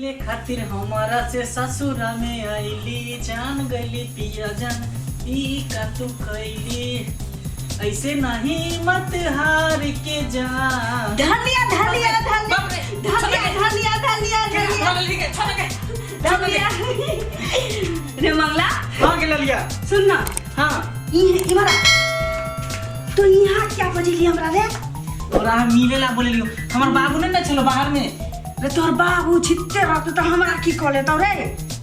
मिले खातिर हमारा से ससुरा में आईली, जान गईली पिया जान ई का तू कैली, ऐसे नहीं मत हार के जा। धनिया धनिया धनिया धनिया धनिया धनिया धनिया धनिया रे मंगला। हाँ के ललिया। सुन ना। हाँ। ई इमरा तो यहाँ क्या बजेली हमरा रे? तोरा हम मिले ला बोले लियो, हमर बाबू ने ना चलो बाहर में। रे तोहर बाबू छित्ते रहतो त हमरा की कह लेतो रे?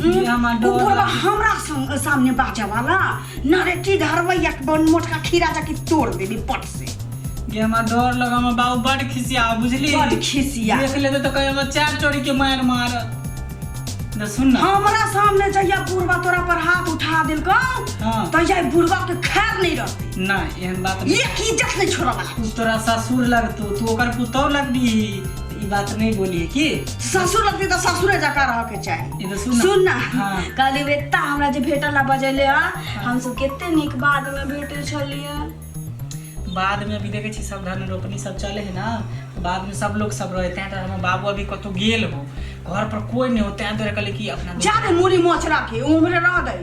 ये हमार डर उ बुढ़वा लागे। हमरा सामने बाजे वाला ना रे, की धरवैया के बन मोटका खीरा जाके तोड़ देबी पट से। ये हमार डर लगा, हमर बाबू बड़ खिसिया बुझली। बड़ खिसिया। देख लेते तो कहे हमर चार चोरी के मार मार। ना सुन ना। हमरा सामने जहिया बुढ़वा तोरा पर हाथ उठा देलकौ, हाँ। तहिया ई बुढ़वा के खैर नहीं रहतै। ना एहन बात नहीं। एक इज्जत नहीं छोड़ऽ वाला। तू तोरा ससुर लगतौ, तू ओकर पुतोह लगबी, ई बात नहीं बोली की। ससुर लगती तऽ ससुरे जकाँ रह के चाही। ई तो सुन ना। सुन ना। हाँ। कहली एत्ता हमरा जे भेटल ला बजेले हँ, हम सब कते नीक बाद में भेटल छलियै। बाद में अभी देखे छी सब धान रोपनी सब चले है ना, बाद में सब लोग सब रहे तें हमर बाबू अभी कतौ गेल हो, घर पर कोई नहीं हो, तें दुआरे कहले कि अपना जा रे मुड़ी मोचरा के उम्र रह दे।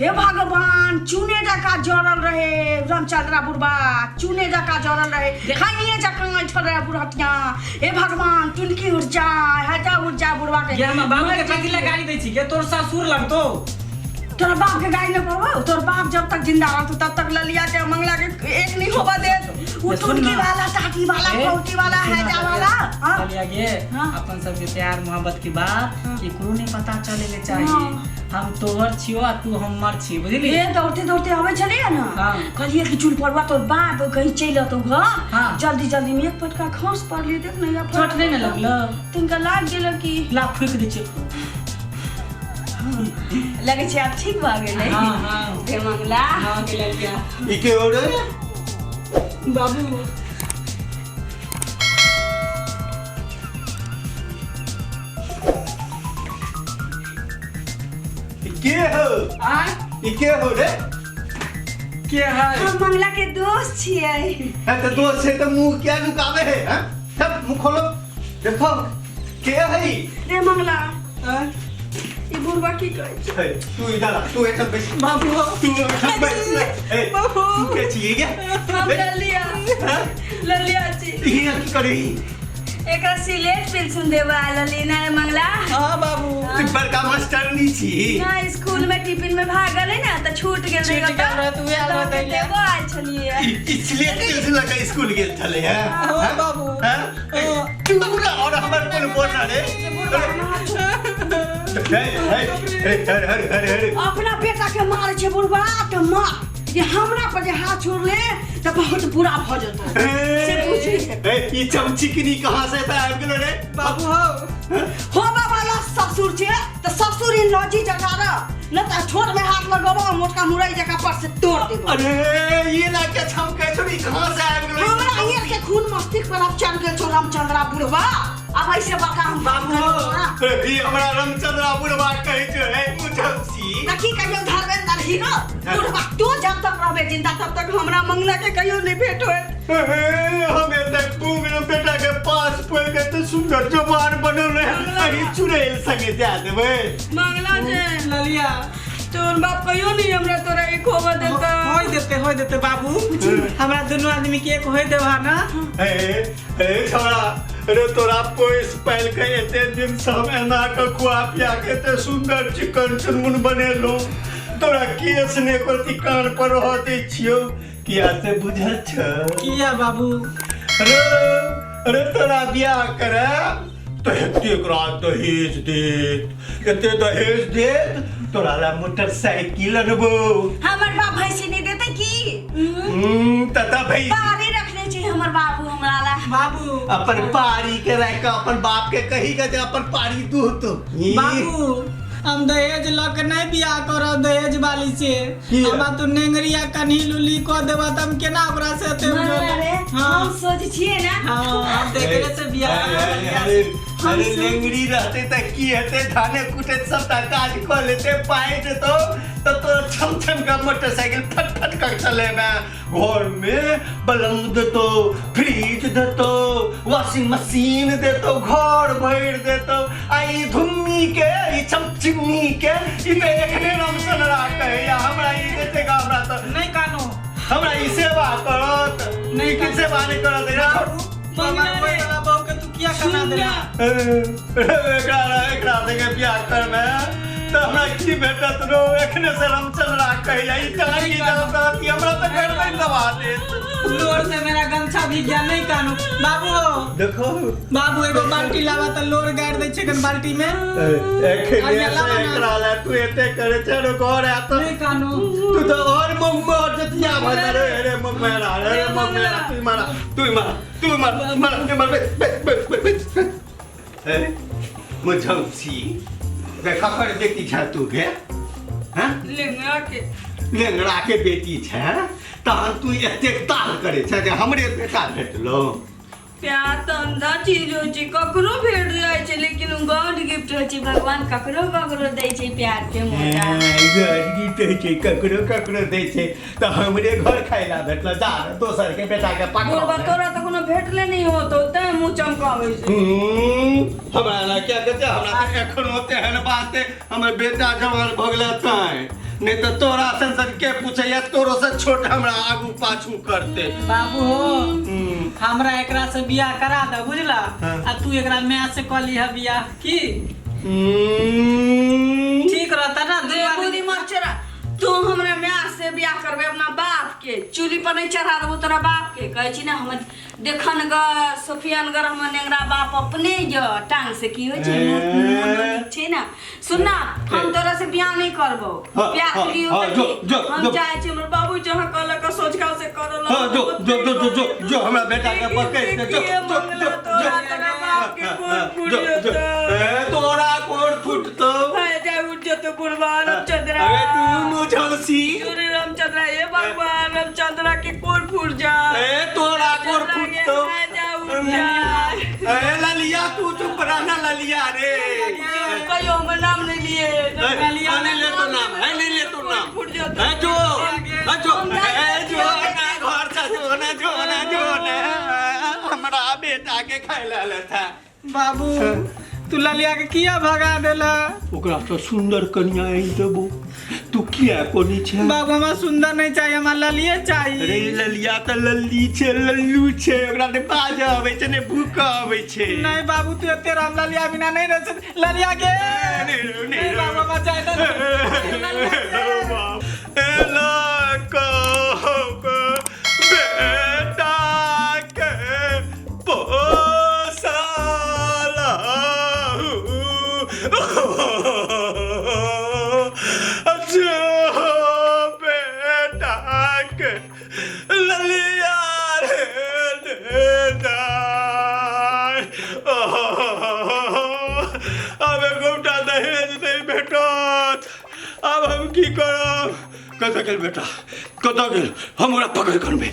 हे भगवान, चुने जका जरल रहे रामचंद्रा बुढ़बा, चुने जका जरल रहे, खाइए जका ऐठल रहे बुढ़हटिया। हे भगवान, चुनकी उड़ जाए, हटा उड़ जाए बुढ़बा के। ये हमर बाबू के कथी ला गाली दै छी के? तोर ससुर लगतो। तोर बाप के गाली नहीं पड़बो, तोर बाप जब तक जिंदा रहतो तब तक ललिया के मंगला के एक नहीं होबा दे। उ सुन टुनकी ना। वाला, टाटी वाला, ए, कौटी वाला, सुन ना, हैजा वाला, हाँ? ललिया गे, हाँ। अपन सबके प्यार मोहब्बत के बात हाँ। केकरो नहीं पता चले के चाहिए। हाँ। हम तोहर छियो आ तू हमर छी, बुझली? ए दौड़ते दौड़ते आबै छलियै ने, हाँ। कहलियै कि चुन पड़वा तोर बाप कहीं चलि अतौ घर। हाँ। जल्दी जल्दी में एक पटका खस पड़ली, देख ने या चोट नहीं ने लगलो? तिनका लाग गेल की। ला फूक दै छियो। लगै छै आब ठीक भऽ गेलै। हाँ, हाँ। हे मंगला। हाँ, के ललिया। ई के हो रे? बाबू। ई के हो? आ? ई के हो रे? के है? हम मंगला के दोस्त छियै। है तो दोस्त है तो मुंह क्या नुकावे है? हाँ? सब मुंह खोलो, देखो के है ई? रे मंगला, हाँ? ई बुढ़वा की कहै छै? हे, तू इधर आ, तू एठम बैस। बाबू। तू एठम बैस। हे, बाबू। तू के छियै गे? हम ललिया। हाँ? ललिया छी। हियाँ की करी? एकरा सिलेट पेंसिल देबा लली ना रे मंगला। हाँ बाबू। तू बड़का मास्टरनी छी। ना स्कूल में टिफिन में भागल है ना त छूट गेल छूट रहे गेल रहे त उहे आयल रहतै ले। देबो आयल छलियै। इसलिए पेंसिल लगा स्कूल गेल छलै हैं? हाँ बाबू। हाँ? तू ना और हमर कोन बोल रे? हे, हे, हे, हर, हर, हर, हर। अपना बेटा के मारे छै बुढ़बा त मार, जे हमरा पर जे हाथ छोड़ले त बहुत बुरा भ जेतौ, से बुझी। ए, ई चमचिकनी कहाँ से त आबि गेलो रे? बाबू हो। होबा वाला ससुर छै त ससुर इन लॉजी जगह र न त छोट में हाथ लगबो मोटका मुरई जगह पर से तोड़ देबो। अरे ये ना के छमकै छौ, ई कहाँ से आबि गेलो? हमरा ये के खून मस्तिष्क पर अब चढ़ गेल छौ रामचंद्रा बुढ़बा, अब ऐसे बका हम बाबू हो। ए, ई हमरा रामचंद्रा बुढ़बा कहै छौ, हे मुझमसी। त की कहियो धर्मेंद्र हीरो बुढ़बा, तू जब तक रहबे जिंदा तब तक हमरा मंगला के कहियो नहीं भेंट होए। हम एते घूम बेटा के पास पड़ के तो सुंदर जवान बनल रहे, अही चुड़ैल संगे जा देबै। मंगला जे ललिया, तोर बाप कहियो नहीं हमरा तोरा एक होबा देता। होय देते, होय देते बाबू, हमरा दुनू आदमी के एक होय देबा ना। ए ए छोरा रे, तोरा पोस पालि के एते दिन से हम एना के खुआ पिया के एते सुंदर चिकन चुनमुन बनेलहुँ, तोरा केस ने एको कान पर रह दै छियौ, किया से बुझल छौ? किया बाबू? अरे अरे तोरा बियाह करे तो एतेक रात दहेज देत, एते दहेज देत, तोरा ला मोटरसाइकिल अनबो। हमर बाप भैंसी नहीं देते की? तता भैंसी पारी रखने छै हमर बाबू हमरा ला। बाबू अपन पारी के रख के अपन बाप के कही के जे अपन पारी दूह तो। बाबू हम दहेज लऽ के नहीं बियाह करब दहेज वाली से। किया? हमरा तू नेंगरिया कन्ही लुली कऽ देबा तऽ हम केना ओकरा से एते मरला रे, हाँ। हम सोच छियै ना। हाँ, हम देखले से बियाह अरे, करब। अरे, अरे लेंगड़ी रहते त की हेते, धाने कुटे सबटा काज कऽ लेते, पाइ देतो त तोरा छम छम का मोटरसाइकिल फट फट कर चलेबे, घर में पलंग देतो, फ्रिज देतो, वॉशिंग मशीन देतो, घर भरि देतो, आ ई धुम्मी चिमनी के ई चमचिमनी के ई तऽ एखने रामचंद्रा कहैया हमरा ई देते गा हमरा तऽ नहीं कानू हमरा ई सेवा करत नहीं ई सेवा नहीं करत एकरा छोड़। मंगला रे बहू के तू किया कना देला एकरा एकरा संगे बियाह करमे तऽ हमरा की भेटत रो एखने से रामचंद्रा कहैया ई टांगी जात हमरा तऽ गर्दन दबा देत लोर से मेरा गमछा भीग गया नहीं कानू बाबू देखो बाबू एगो बाल्टी लावा त लोर गाड़ दै छै कन बाल्टी में एखने अरे से लावा ना। एकरा ले तू एते करे छै रो घर आत नहीं कानू तू तो और मुंह में और जतिया भर रे रे मुंह में रा रे मुंह में रा तू मारा तू मारा तू मार मार तू मार बे बे बे बे ए मुझौसी रे ककर बेटी छै तू गे हैं लेंगड़ा के लेंगड़ा के बेटी छै तहन तू एतेक ताल करे छै जे हमरे बेटा भेटलो प्यार तऽ अंधा चीज होइ छै ककरो भेट जाइ छै लेकिन गॉड गिफ्ट होइ छै भगवान ककरो ककरो दै छै प्यार के मौका गीत होइ छै ककरो ककरो दै छै तऽ हमरे घर खाइ ला भेटलो जा ने दोसर के बेटा के पकड़ बुढ़बा तोरा तऽ कोनो भेटले नहि होतो तैं मुँह चमकाबै छै हमरा ना क्या कहते हमरा तऽ एखनो तेहन बात हमर बेटा जवान भऽ गेलै तैं नहीं तऽ तोरा सन सन के पूछैया तोरो से छोट हमरा आगू पाछू करते बाबू हो हमरा एकरा से बियाह करा दे बुझला हाँ। आ तू एकरा माय से कऽ लीह बियाह की ठीक रहता ना रे बुद्धि मत चढ़ा तू हमरा माय से बियाह करबे अपना बाप के चूल्ही पर नहीं चढ़ा देबो तोरा बाप के कहै छी ने हमर देखनगर सोफियनगर हमर नेंगरा बाप अपने य टांग से की होइ छै मुँह छै ना सुन ना हम तोरा से बियाह नहीं करबो हाँ, बियाह हाँ, के लिए हाँ, होतै जो, की? जो, हम जो। चाहे छी हमर बाबू जहाँ कहलक सोचका से करल हाँ, जो जो जो जो जो जो हमरा बेटा के पकड़ के जो जो मंगला जो तोरा तोरा बाप के कोर फूट जो जो जेतौ ए तोरा कोर फूटतौ हाय जा उठ जेतौ बुढ़बा रामचंद्रा अरे तू मुझौसी अरे रामचंद्रा हे भगवान रामचंद्रा के कोर फूट जा ए तोरा कोर फूटतौ हाय जा उठ जा ए ललिया तू चुप रहना ललिया रे कहियो हमर नाम नहीं लिए ए, नहीं ले तो नाम है नहीं ले तो नाम फूट जेतौ है जो है जो है जो ना घर से जो ना जो ना जो ना हमरा बेटा के खाइ ला लेता बाबू तू ललिया के किया भगा देला ओकरा से सुंदर कन्या आनि देबो तू किया कोनी छै बाबू हमरा सुंदर नहीं चाहिए हमरा ललिए अरे चाहिए ललिया तऽ लल्ली छै लल्लू छै ओकरा ने बाजऽ अबै छै ने भूखऽ अबै छै नहीं बाबू तू एते राम ललिया बिना नहीं रह सकते ललिया के नहीं, नहीं, नहीं बाबू हमरा चाहिए ललिया के। बेटा के पोसाला जो बेटा के ललिया रे देदार। आब एकोटा दहेज नहि भेटत आब हम की करब कतऽ गेल बेटा कतऽ गेल हम ओकरा पकड़ करबै।